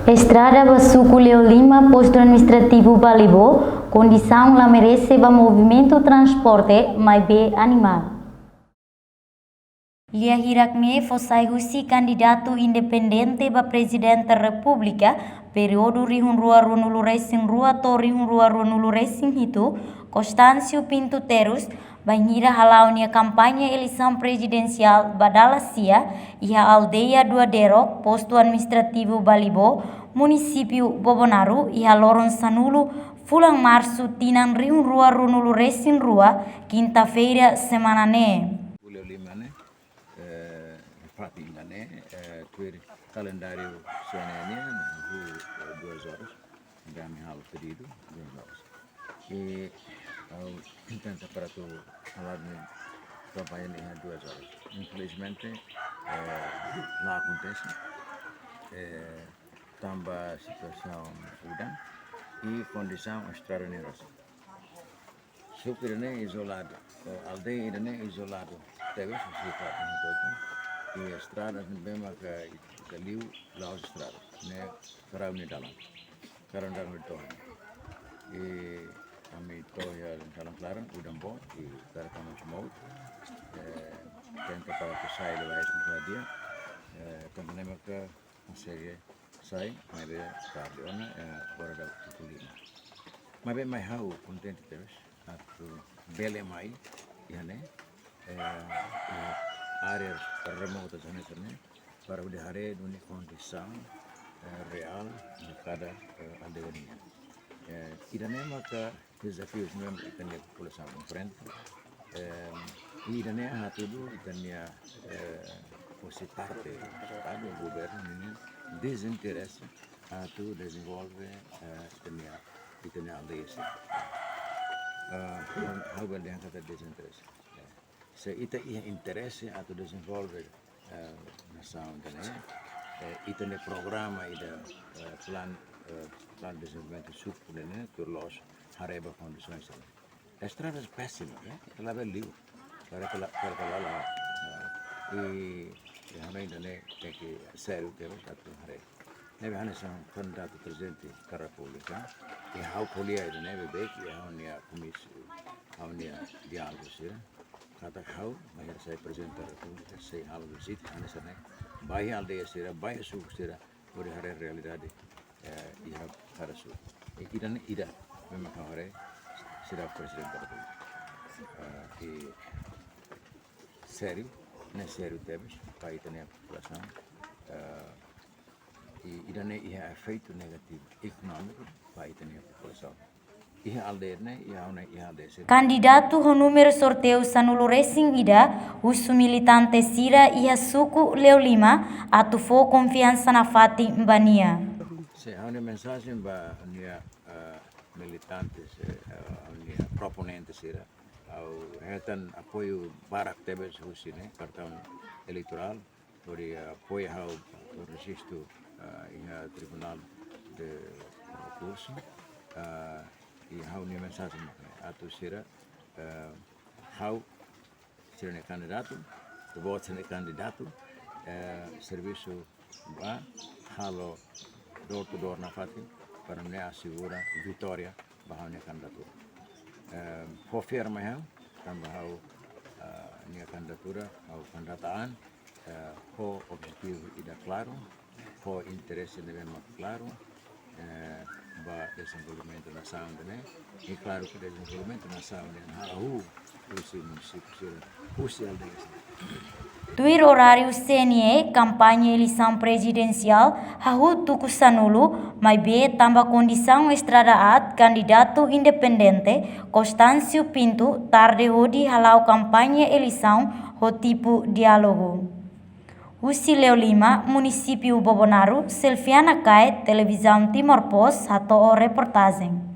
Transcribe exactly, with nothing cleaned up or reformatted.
Estrada ba suku Leolima, postu administrativu Balibo, kondisaun la merese ba movimentu transporte, maibé animál. Lia hirak-ne'e fó sai husi kandidatu independente ba Prezidente Repúblika, períodu rihun rua ruanulu resin rua to'o rihun rua ruanulu resin hitu, Constâncio Pinto Terus, bainhira hala'o nia kampaña eleisaun prezidensiál ba dala sia, iha aldeia Dua Derok, postu administrativu Balibo, munisípiu Bobonaro, iha loron sanulu, fulan Marsu, tinan rihun rua ruanulu resin rua, kinta-feira, semana ne'e. Leolima ne'e, eh, fatin ida-ne'e, eh, tuir kalendáriu C N N nian, hahú, eh, duas horas, ami halo pedidu, duas horas. I, eh, tenta para atu hala'o nia kampaña iha duas horas. Infelizmente, eh, la akontese, eh, tanba situasaun udan i kondisaun estrada ne'e rasik. Suku ida-ne'e izoladu, eh, aldeia ida-ne'e izoladu tebes husi fatin hotu-hotu. I estrada ne'ebé maka ita liu la'ós estrada, ne'e karau nia dalan. Karau nia dalan to'o iha. I ami to'o iha dalan klaran, udan boot, i karik ami mout, eh, tenta para atu sai lewat dia, eh, tanba ne'e maka konsege sai, maibé tarde ona, eh, agora daudaun pukul lima. Maibé mai ha'u kontente tebes atu bele mai iha ne'e, eh, iha área remota hanesan ne'e, para hodi haree duni kondisaun, eh, reál de kada, eh, aldeia nian. Eh, ida-ne'e maka dezafiu ne'ebé ita-nia populasaun enfrenta. Em, i ida-ne'e hatudu ita-nia, eh, husi parte Estadu, governu nian dezinterese atu dezenvolve, eh, ita-nia, ita-nia aldeia sira. Eh, ha'u, ha'u bele dehan katak dezinterese. Eh, se ita iha interese atu dezenvolve, eh, nasaun ida-ne'e, eh, ita-nia programa ida, eh, plan, eh, plan dezenvolvimentu suku ida-ne'e, tuir loos haree ba kondisaun sira. Estrada pésimu, eh, ita labele liu. Para ita la, para ita la, la, eh, i, i ha'u hanoin ida-ne'e tenke sériu tebes atu haree. Ne'ebé hanesan kandidatu prezidente Repúblika, i ha'u ko'alia ida-ne'e beibeik iha ha'u-nia komisáriu, ha'u-nia diálogu sira. Katak ha'u, bainhira sai prezidente Repúblika, sei halo vizita hanesan ne'e, ba iha aldeia sira, ba iha suku sira, hodi haree realidade, eh, iha kada suku. I ida-ne'e ida, memang ha'u haree, sira prezidente Repúblika. Eh, i sériu, ne'e sériu tebes, ba ita-nia populasaun, eh, i ida-ne'e iha efeitu negativu ekonómiku ba ita-nia populasaun. Iha aldeia ne'e, iha ne'e, iha aldeia sira. Kandidatu ho númeru sorteiu sanulu resin ida, husu militante sira iha suku Leolima, atu fó konfiansa nafatin ba nia. Se ha'u-nia mensajen ba nia, eh, militante, se, eh, nia proponente sira, ha'u hetan apoiu barak tebes husi ne'e, kartaun eleitorál, hodi apoiu ha'u rejistu, ah, iha Tribunál de Rekursu, ah, i ha'u-nia mensajen mak ne'e, atu sira, ah, ha'u sira-nia kandidatu, vote sira-nia kandidatu, eh, servisu ba halo door to door nafatin, para ne'e asegura vitória ba ha'u-nia kandidatura. Eh, fó fiar mai ha'u, tanba ha'u, eh, nia kandidatura, ha'u kandidata an, eh, ho objetivu ida klaru, ho interese ne'ebé mak klaru, eh, ba dezenvolvimentu nasaun ida-ne'e, i klaru ke dezenvolvimentu nasaun ida-ne'e hahú husi munisípiu sira, husi aldeia sira. Tuir oráriu C N E, kampaña eleisaun prezidensiál hahú tuku sanulu, maibé tanba kondisaun estrada aat, kandidatu independente Constâncio Pinto tarde hodi hala'o kampaña eleisaun ho tipu diálogu. Husi Leolima, munisípiu Bobonaro, Selfiana Kaet, Televizaun Timor Post, hato'o reportajen.